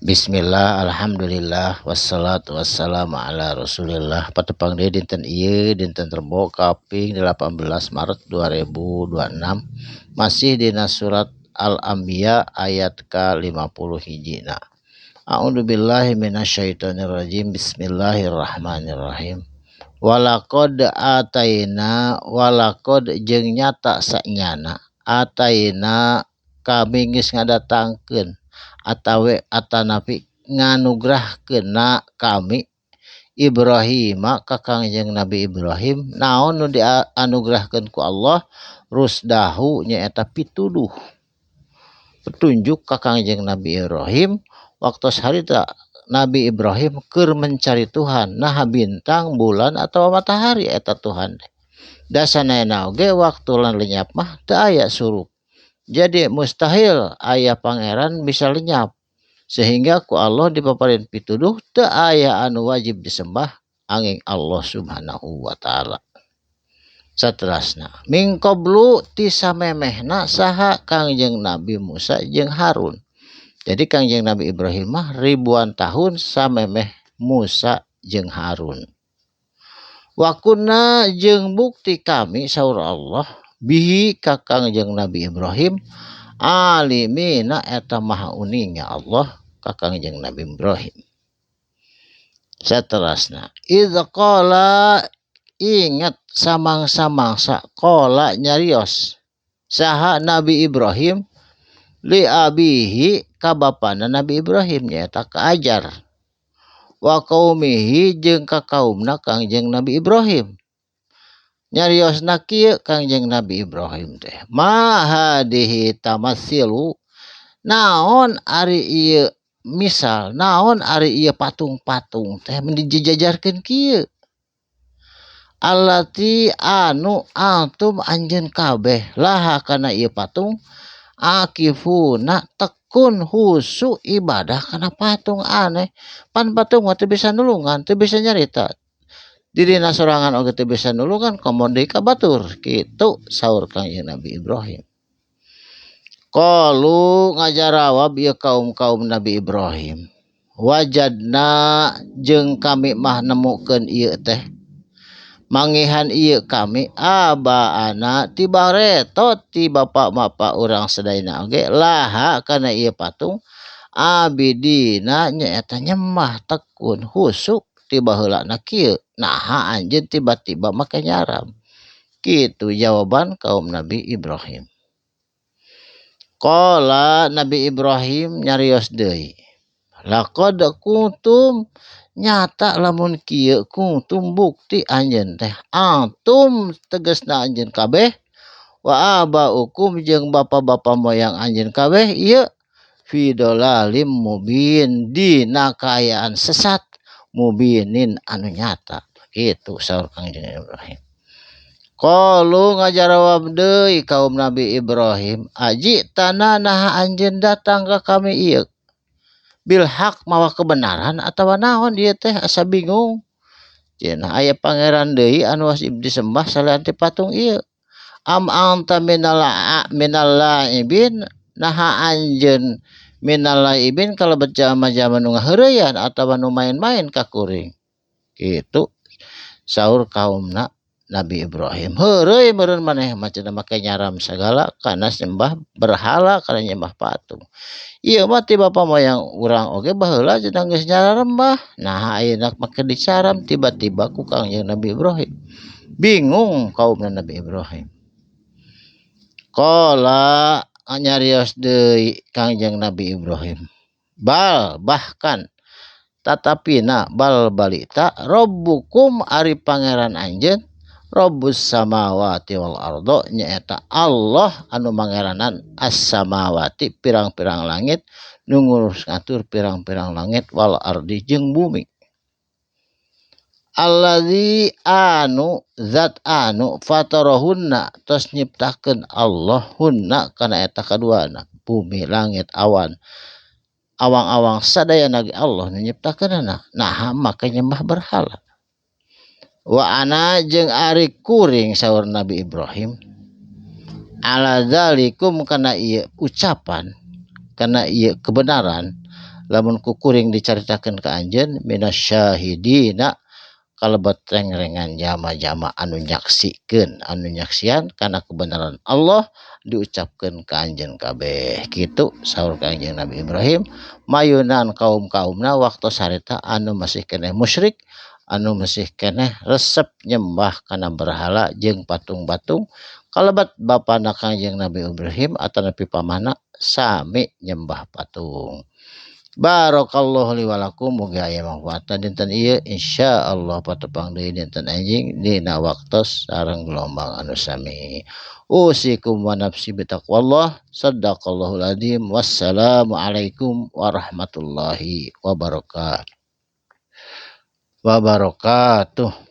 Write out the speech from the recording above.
Bismillah, alhamdulillah, wassalatu wassalamu ala rasulillah. Patepang deui dinten ieu, dinten Rebo kaping 18 Maret 2026, masih dina surat Al-Anbiya ayat ka-50 hijina. A'udzubillahi minasyaitonirrajim. Bismillahirrahmanirrahim. Walaqad ataina, walaqad jeung nyata sanyana, ataina kami geus ngadatangkeun atawa atanapi nganugrahkeun na kami Ibrahim ka Kangjeng Nabi Ibrahim. Naon nu dianugrahkeun ku Allah? Rusdahu, nyaeta pituduh, petunjuk ka Kangjeng Nabi Ibrahim. Waktu harita Nabi Ibrahim keur mencari Tuhan, nah bintang, bulan atau matahari eta Tuhan dasana oge waktu lan lenyap mah teu aya surup, jadi mustahil aya pangeran bisa lenyap, sehingga ku Allah dipaparin pituduh teu aya anu wajib disembah angin Allah Subhanahu wa taala. Saterasna, min qablu, ti samemehna saha? Kangjeng Nabi Musa jeung Harun. Jadi Kangjeng Nabi Ibrahim mah ribuan tahun samemeh Musa jeung Harun. Wa kunna, jeung bukti kami, saur Allah, bihi ka Kangjeng Nabi Ibrahim, alimina, eta maha uningnya Allah ka Kangjeng Nabi Ibrahim. Saterasna, idz qala, ingat samangsa-mangsa, qala nyarios saha Nabi Ibrahim, li abihi ka bapana Nabi Ibrahim, nyaeta ka Ajar, wa qaumihi jeung ka kaumna Kangjeng Nabi Ibrahim. Nyariosna kieu Kangjeng Nabi Ibrahim teh, ma hadihi tamasilu, naon ari ieu misal, naon ari ieu patung-patung teh dijajarkeun kieu, allati anu antum anjeun kabeh laha kana ieu patung akifuna, tekun husu ibadah kana patung. Aneh, pan patung mah teu bisa nulungan, teu bisa nyarita, dirina sorangan oge teu bisa nulungan, komo deui ka batur. Kitu saur Kangjeng Nabi Ibrahim. Qalu, ngajarawab ieu kaum-kaum Nabi Ibrahim, wajadna, jeung kami mah nemukeun ieu teh, manggihan ieu kami, abaana, ti bareto, ti bapak-bapak urang sadayana oge, laha kana ieu patung, abidina, nyaeta nyembah tekun husu ti baheulana kieu. Naha anjeun tiba-tiba make nyaram? Kitu jawaban kaum Nabi Ibrahim. Qala, Nabi Ibrahim nyarios deui, laqad kuntum, nyata lamun kieu, kuntum bukti anjeun teh, antum tegasna anjeun kabeh, wa abaukum jeung bapa-bapa moyang anjeun kabeh ieu, fi dolalim mubin, dina kaayaan sesat, mubinin anu nyata. Kitu saur Kangjeng Ibrahim. Qalu, ngajarawab deui kaum Nabi Ibrahim, aji tanah, naha anjeun datang ka kami ieu, bil haq, mawa kebenaran atawa naon ieu teh? Asa bingung cenah, aya pangeran deui anu wajib disembah salian ti patung ieu? Am anta minal minal laibin, naha anjeun minal laibin, kalebet jalma-jalma nu ngaheureyan atawa nu main-main ka kuring? Kitu saur kaumna Nabi Ibrahim. Heureuy meureun maneh mah cenah, make nyaram sagala kana nyembah berhala, kana nyembah patung. Ieu mah ti bapa moyang urang oge baheula cenah geus nyarembah, naha ayeuna make dicaram tiba-tiba ku Kangjeng Nabi Ibrahim? Bingung kaumna Nabi Ibrahim. Qala, nyarios deui Kangjeng Nabi Ibrahim, bal, bahkan tatapina, bal balita, rabbukum ari pangeran anjeun, Rabbus samawati wal ardo, nyaeta Allah anu mangeranan as samawati, pirang-pirang langit, nu ngurus ngatur pirang-pirang langit, wal ardi jeung bumi, alladzi anu zat anu fatarahunna, tos nyiptakeun Allah, hunna kana eta kaduana, bumi, langit, awan, awang-awang sadayana ge Allah nu nyiptakeunana. Naha make nyembah berhala? Wa ana, jeung ari kuring, saur Nabi Ibrahim, ala dzalikum, kana ieu ucapan, kana ieu kebenaran, Lamun ku kuring dicaritakeun ka anjeun minasyahidina kalebet rengrengan jama-jama anu nyaksikeun anu nyaksian kana kebenaran Allah diucapkeun ka anjeun kabeh. Kitu saur Kangjeng Nabi Ibrahim mayunan kaum-kaumna waktos harita anu masih keneh musyrik, anu masih keneh resep nyembah kana berhala jeung patung-patung. Kalebet bapana Kangjeng Nabi Ibrahim atanapi pamana sami nyembah patung. Barakallahu li wa lakum, mugi aya manfaatna dinten ieu, insyaallah patepang deui dinten anjing dina waktos sareng gelombang anu sami. Usikum wa nafsi bitaqwallah. Sadaqallahul azim. Wassalamualaikum warahmatullahi wabarakatuh. Wabarakatuh.